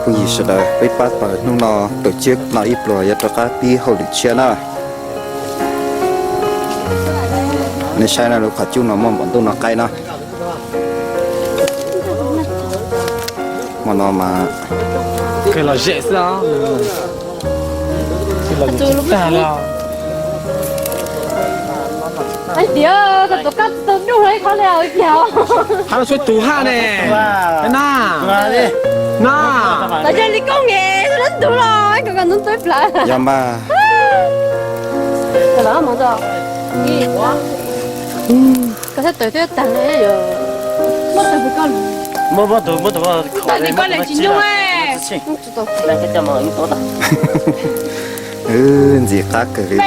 Phooj ywg sawv daws, peb pab pawg hnub no tawm tshiab no ib pluag yuav rov qab pib hauj lwm tshiab na. Nej saib na, lub qhov cub no muaj npaum ntuj no qaib na. Hmo no mas los zem xwb os. Tag li. Hais tias koj tus kab tsis tau nyuj hlo ib qho li os. Hab los tshuav tus haj ne. Na, na, los yog li koj nge, lub ntug los koj koj ntub ntub plawv. Yog mas. Koj sab tawm twb tag ne. Muab tawm koj, muab tawm koj li tsis nyuj. Ntxim qab kawg li.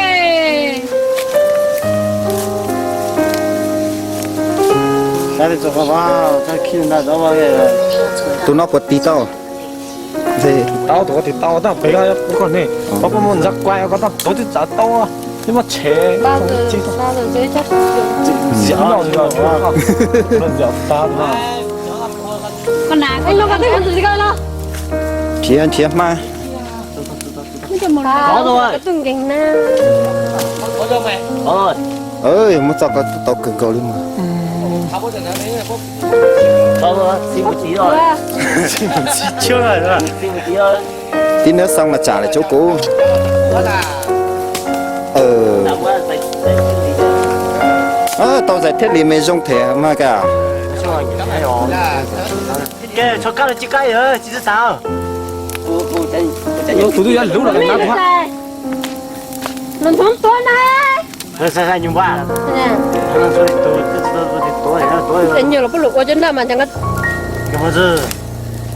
Tus no puas tig tau? Tau, tus ko tig tau, tab pem koj ne, koj puas muaj ntxhab kuaib, koj tab tuav twb txav tau, twb muab tshev. Nrhiav, nrhiav hma. Muab txoj ko tau kawg nkaus li mas. Tib nab xoo mas tsam lawm tsob kuv. Tau zais thiaj li me zoo thiab mas ka. Tus twb yuav lub los. Los ntxhov tuab na. Nyuam los puab lug ua cov naj mas ntag.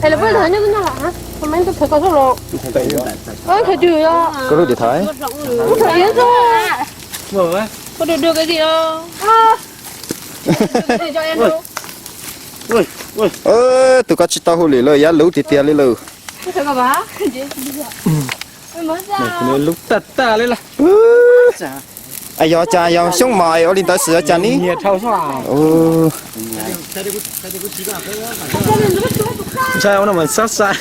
Es los puab lug nyob noj los, koj meb tuaj khaws koj xwb los. Khaws twg os? Koj lub điện thoại. Khaws yog ntxog. Koj đùa đùa cái gì đó. Tus ko tsis tau hauj lwm lawm, yav lub tiag tiag li lawm. Lub tag tag li lawm. Yog cas yog xyoob mos ua li ntawd xwb cas ni. Ntshai ua no mas sab sai.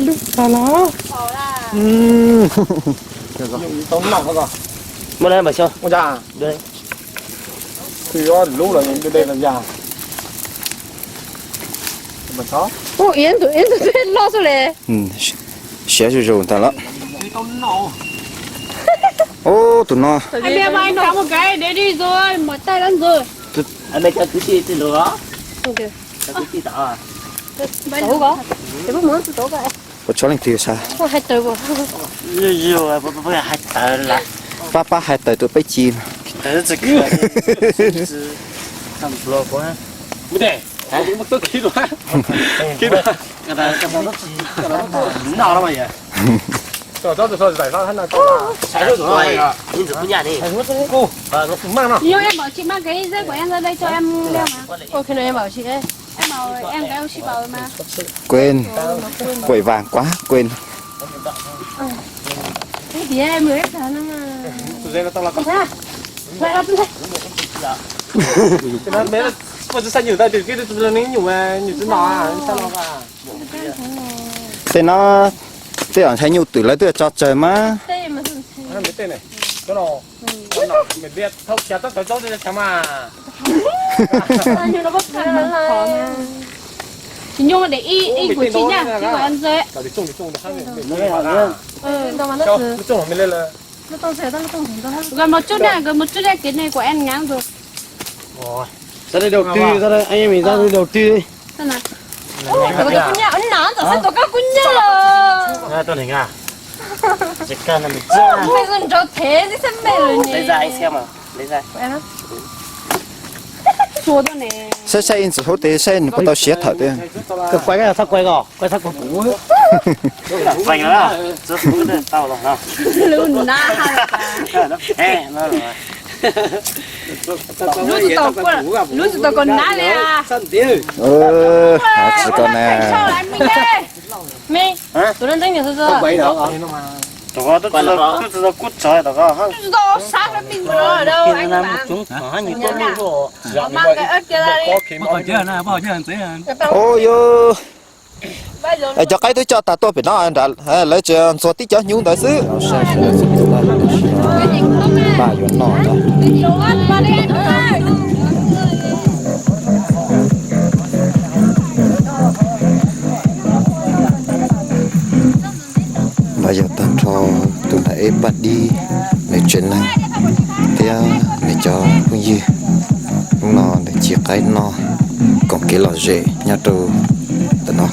Lub tag los. Muaj lub mas xyov. Ua ib tug ib tug twb loj xwb le. Siav zuj zus ntag los. Ub, tus no. Puas tso leej twg sav? Pab pab hais tawm tus peb ci. Em bảo chị mang cái dép của em ra đây cho em đeo mà. Ok, em bảo chị đây. Em bảo em gái chị bảo mà. Quên, vội vàng quá quên. Cái gì em mới hết tháng năm mà. Tej no, tej zaum ntshai nyuj twm lawv twb tso tsawg mas. Tsis nyuj de ib ib kuv tsis nyaj tsis ua ntse. Nkawd mus tsuj na, nkawd mus tsuj na kev ne kuv en nyav tus. Sab de đầu tư, sab de anh em mình ra đây đầu tư đi. Kuv nyaj, kuv nyaj. Mej nraug thev xwb xab mej lawm ne. Saib saib ib ntsis hauv tes saib nws puas tau siav thawm tiag. Quay cái thằng quay kìa, quay thằng quay cũ. Lub na. Lub tsis tau, lub tsis tau koj na li. Tsis koj na. Mej, tus no ntxeeb nyuam xwb xwb. Tus no kuj txog tom ko. Ua yog. Cov qaib twb coj tas tuaj pem no nrad, lawv tsuas ntxuag tib cov hnyuv ntawd xwb. Npaj yuav noj na. Los yog tag nrho tus ntawm eb paj dib, nws tsev neeg thiab nws cov phooj ywg. Hnub no nws ci qaib noj koom kev lom zem nyob rau ntawm no.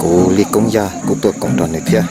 Kuv li Koob Yaj kuj tuaj koom nrog nws thiab.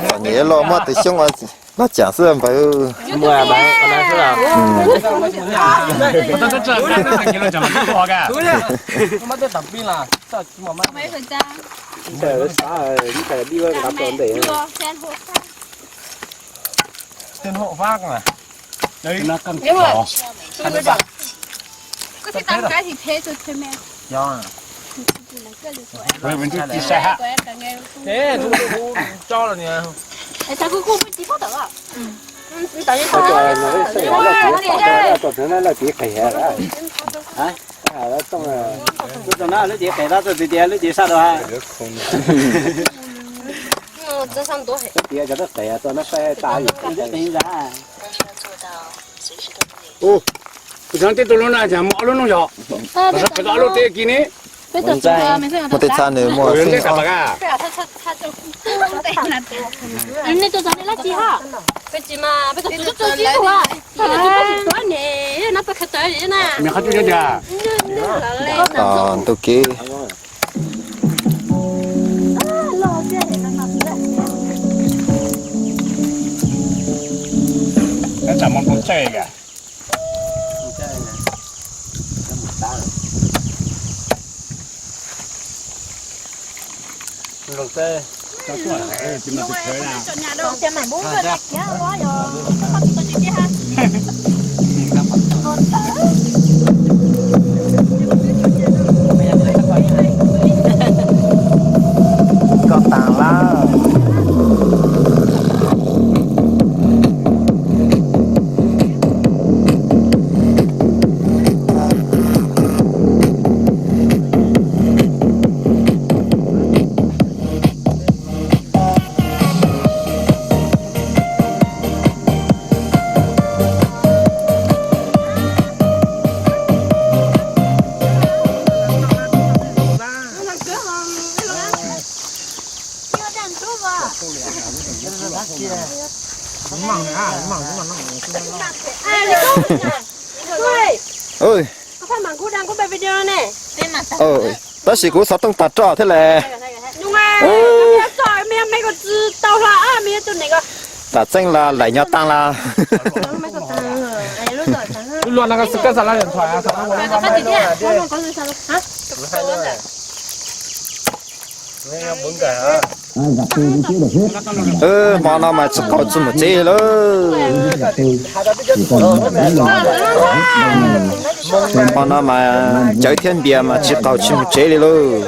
Txom nyem los muaj tus xyoob los cam xwb npawg. Lub cev qis tab txawj tias lub cev sab rau ha. Lub cev cov tawb qis tuaj no saib tas. Kuv tseem tib tug lub na, muaj ob lub no yog. Kuv tseem qhia ob lub teb kis ni. Muaj tej txha nws muaj xwb. Nws qhov cub cov diag. Ntuj kev. Koj tas lawm. Tab sis kuv xov tooj tas roj thiab las. Tam txeeb las laim nyo taag las. Hmo no mas tsis qaug tsis mus tsev li lauj. Hmo no mas cawv thiab npias mas tsis qaug tsis mus tsev li lauj.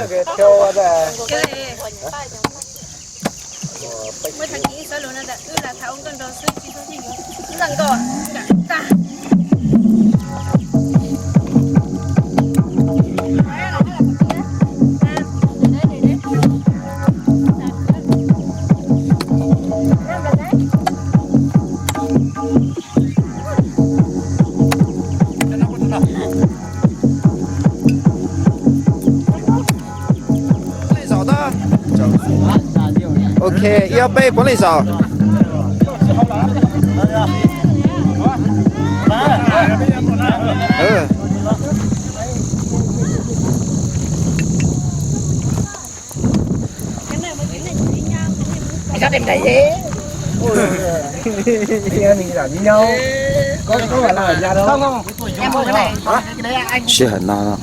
Ok, ib ob peb puav leej zaum. Sij hawm no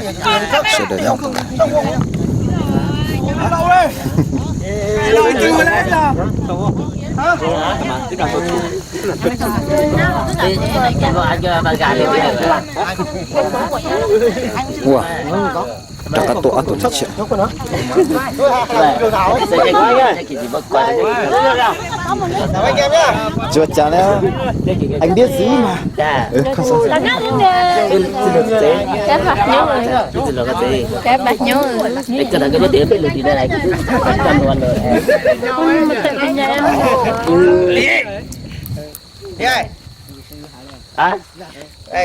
sawv daws nyob. Ua, rov qab tuaj ob tug ntawd thiab. Tsis ua cas na, anh biết gì mà.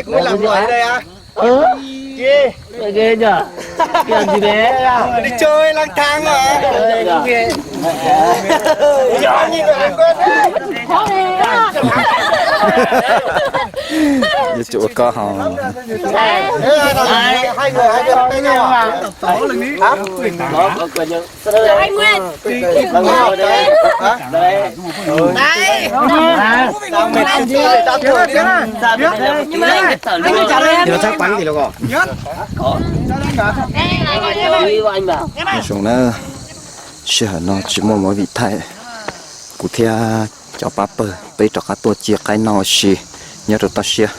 Kuv lam luam li a. Đi chơi lang thang à. Yuav tsum ua koj ho. Hai người, hai người, hai người. Hả? Zoo na, sij hawm no tsis muaj movie thaij, kuv thiab cov pab pawg peb rov qab tuaj cia qaib noj ua si nyob rau toj siab.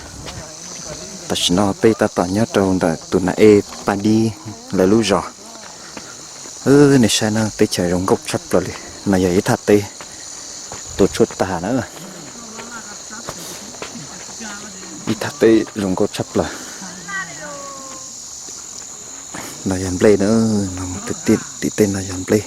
Tam sim no peb tab tom nyob rau ntawm tus nas ej Paj Dib lawv lub zos. Nej saib na, teb chaws zoo nkauj tshaj plaws li. No yog ib thaj teb tua tshuaj tag na. Ib thaj teb zoo nkauj tshaj plaws. No yog nplej na, no tim tej no yog nplej.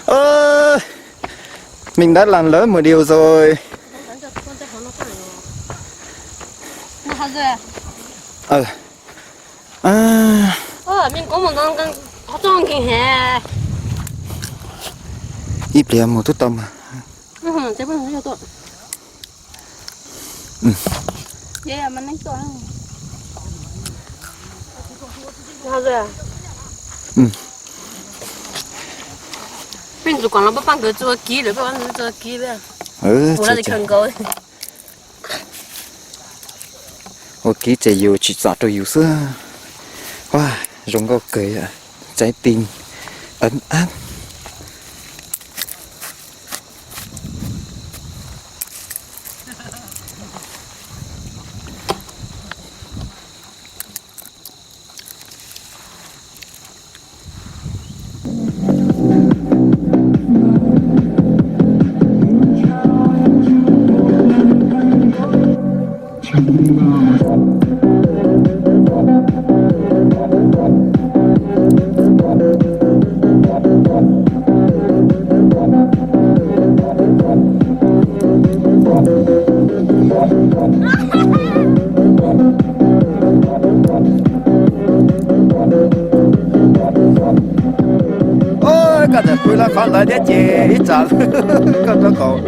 Ơ, mình đã làm lỡ một điều rồi. Ờ. À. Ib pliag mus twb tau mas. Ua kiv ces yus tsis txom rau yus xwb. Ua, zoo nkauj kawg, trái tim ấm áp. Koj txawm pw lawm qhov ntawd thiab ces ib tsam koj rau qaum.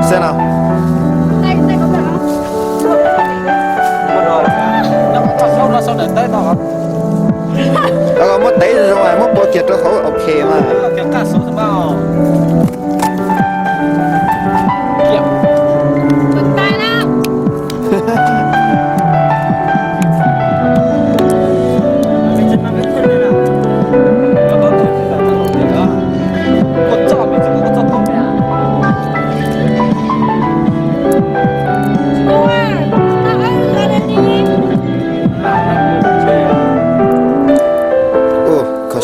Xem nào. Muab tev zoo, muab pua kiag rau hauv, ok mas.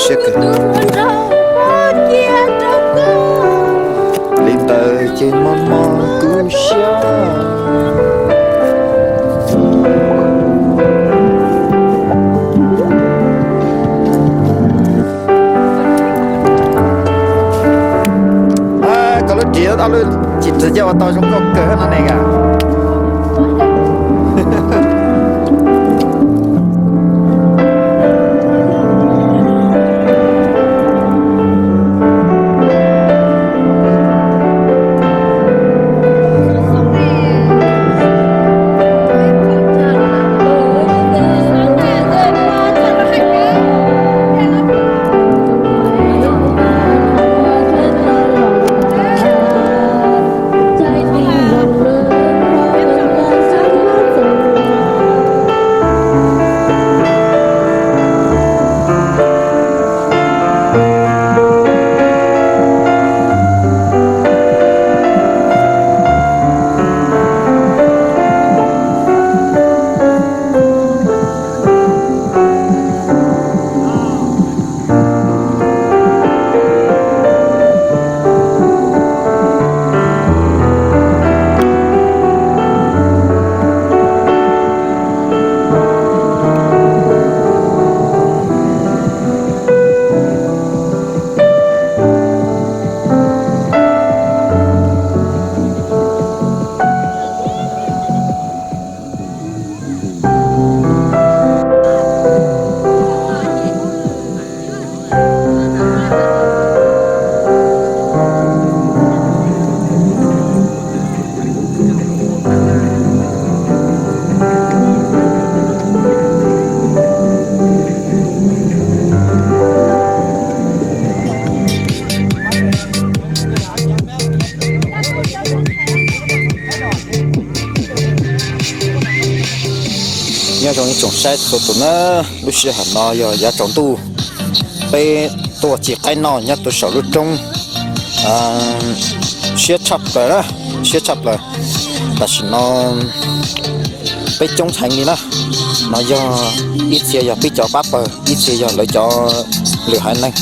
Siab kawg. Li ntawd ces mob mob kuv siab. Koj lub ris ob lub tsis txawv cia ua tau zoo nkauj kawg no ne ka. Nyob zoo ib tsoom saib txhua tus na, lub sij hawm no yog yav tsaus ntuj, peb tuaj ci qaib noj nyob rau saum lub roob, siab tshaj plaws na, siab tshaj plaws. Tam sim no peb coob heev li na, no yog ib txhia yog peb cov pab pawg, ib txhia yog lawv cov lwm haiv neeg,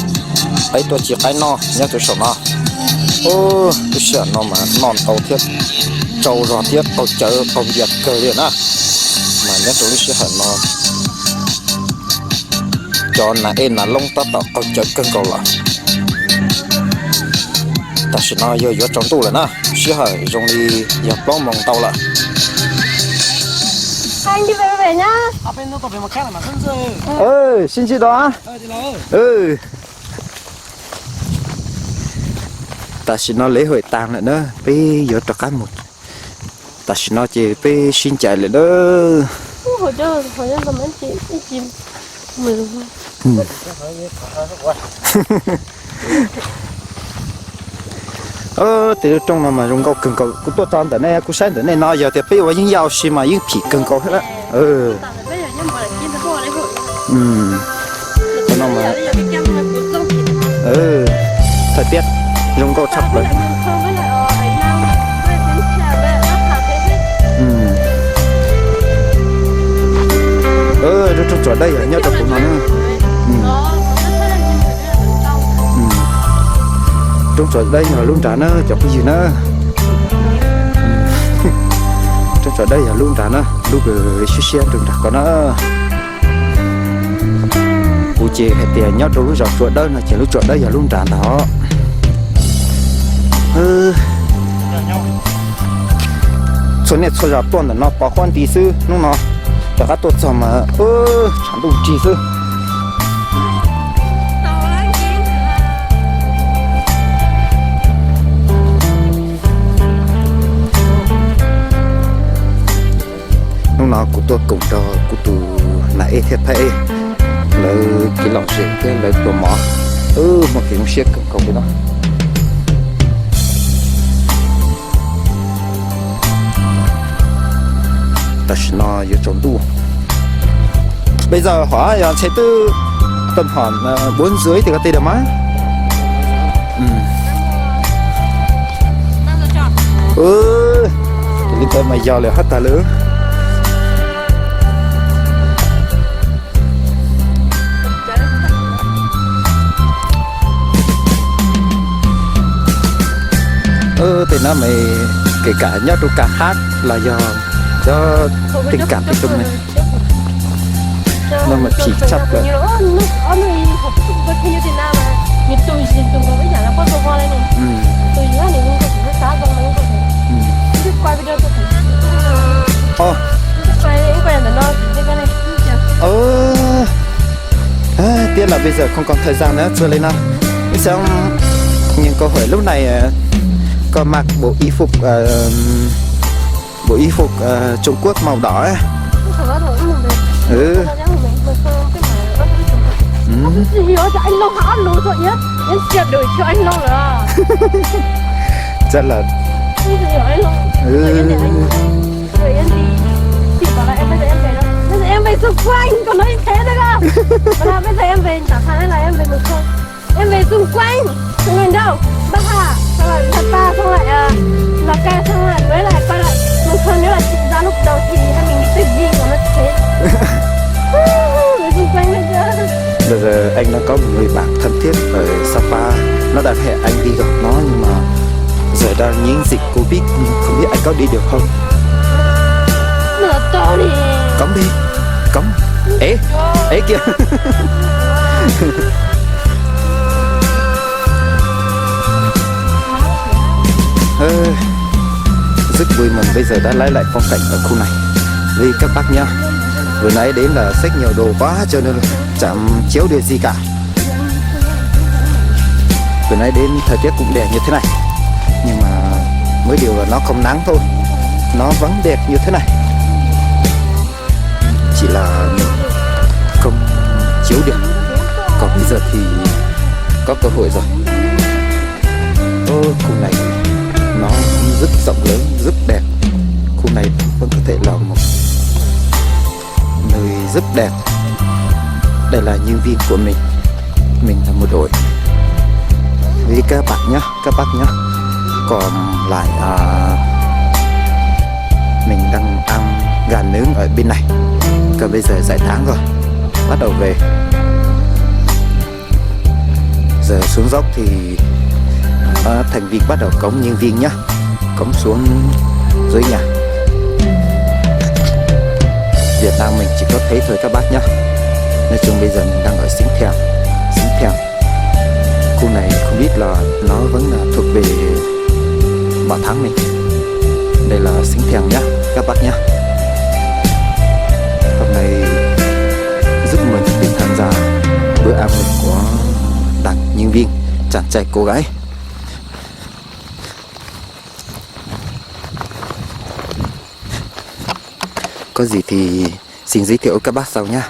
peb tuaj ci qaib noj nyob rau saum no. Lub sij hawm no mas noj ntau thiab, tsau zog thiab qaug cawv qaug npias kawg li na, mas nyob rau lub sij hawm no cov nas ej nas loob tab tom qaug cawv kawg nkaus lawm. Tam sim no yog yuav tsaus ntuj lawm na, sij hawm zoo li yog plaub moos ntau lawm. Sib ntsib tau. Tam sim no lễ hội tàn lawm na, peb yuav rov qab mus. Tam sim no ces peb sib ncaim lawm na. Tej lub rooj no mas zoo nkauj kawg nkaus, kuv tuaj txog ntawm nej kuv saib ntawm nej no yog tias peb ua yeeb yaj ua si mas yeej phim kawg nkaus thiab lawm. Thời tiết zoo nkauj tshaj plaws. Lub roob tsuas dawb yog nyob rau kuv no na. Roob tsuas dawb yog lub nrad na cov phooj ywg na. Roob tsuas dawb yog lub nrad na, lub kws siab siab rau nrad ko na. Kuv ces hais tias nyob rau lub zos tsuas dawb no ces lub tsuas dawb yog lub nrad ntag os. Txhua niaj txhua zaus tuaj ntawm no pov huab nti xwb, hnub no rov qab tuaj txog mas tshav ntuj nrig xwb. Hnub no kuv tuaj koom rau kuv tus nam ej thiab phab ej, lawv kev lom zem thiab lawv pluas mov, muaj kev zoo siab kawg nkaus li no. Tam sim no yuav tsaus ntuj. Bây giờ hả, giờ sẽ tư tầm khoảng bốn giờ thì có thể được mà. Li ntawd mas yog lawm hab tag lawm. Tej no mas kể cả nyob rau kab hab los yog cov tình cảm rau mej no mas phim tshaj plaws. Ơ, ơ, Ơ, Tiết là bây giờ không còn thời gian nữa, Dưa Lê Năm. Nhưng cơ hội lúc này, ờ, con mặc bộ y phục, ờ, bộ y phục, ờ, Trung Quốc màu đỏ ấy. Ừ. Ừ. Chắc là, ừ. Rồi Yến thì, thì bảo là em bây giờ em về đâu? Bây giờ em về xung quanh, còn nói như thế nữa cơ. Bảo là bây giờ em về Tả Phan hay là em về Mường Khương? Em về xung quanh, xung quanh đâu? Bắc Hà, xong rồi Lào Cai, xong lại, à, Lào Cai, xong lại với lại quay lại Mường Khương, nếu là chị ra lúc đầu thì hai mình đi tuyệt vời của nó thế. Về xung quanh bây giờ. Bây giờ anh đang có một người bạn thân thiết ở Sapa, nó đang hẹn anh đi gặp nó nhưng mà giờ đang những dịch Covid, không biết anh có đi được không? Mà tôi thì Cấm đi. Cấm. Ế. Ế kìa. Ơ, rất vui mừng bây giờ đã lấy lại phong cảnh ở khu này với các bác nhá. Vừa nãy đến là xách nhiều đồ quá cho nên chẳng chiếu được gì cả. Vừa nãy đến thời tiết cũng đẹp như thế này, nhưng mà mới điều là nó không nắng thôi, nó vẫn đẹp như thế này. Chỉ là mình không chiếu được. Còn bây giờ thì có cơ hội rồi. Ô, khu này nó rất rộng lớn, rất đẹp. Khu này vẫn có thể là một nơi rất đẹp. Đây là nhân viên của mình. Mình là một đội. Với các bạn nhé, các bác nhé. Còn lại, à, mình đang ăn gà nướng ở bên này. Còn bây giờ giải tán rồi. Bắt đầu về. Giờ xuống dốc thì, ờ, thành viên bắt đầu cõng nhân viên nhá, cõng xuống dưới nhà. Việt Nam mình chỉ có thế thôi các bác nhá. Nói chung bây giờ mình đang ở Xính Thèn, Xính Thèn. Khu này không biết là nó vẫn là thuộc về Bảo Thắng này. Đây là Xính Thèn nhá, các bác nhá. Hôm nay rất mừng được tham gia bữa ăn của đàn nhân viên, chàng trai cô gái. Có gì thì xin giới thiệu với các bác sau nhá.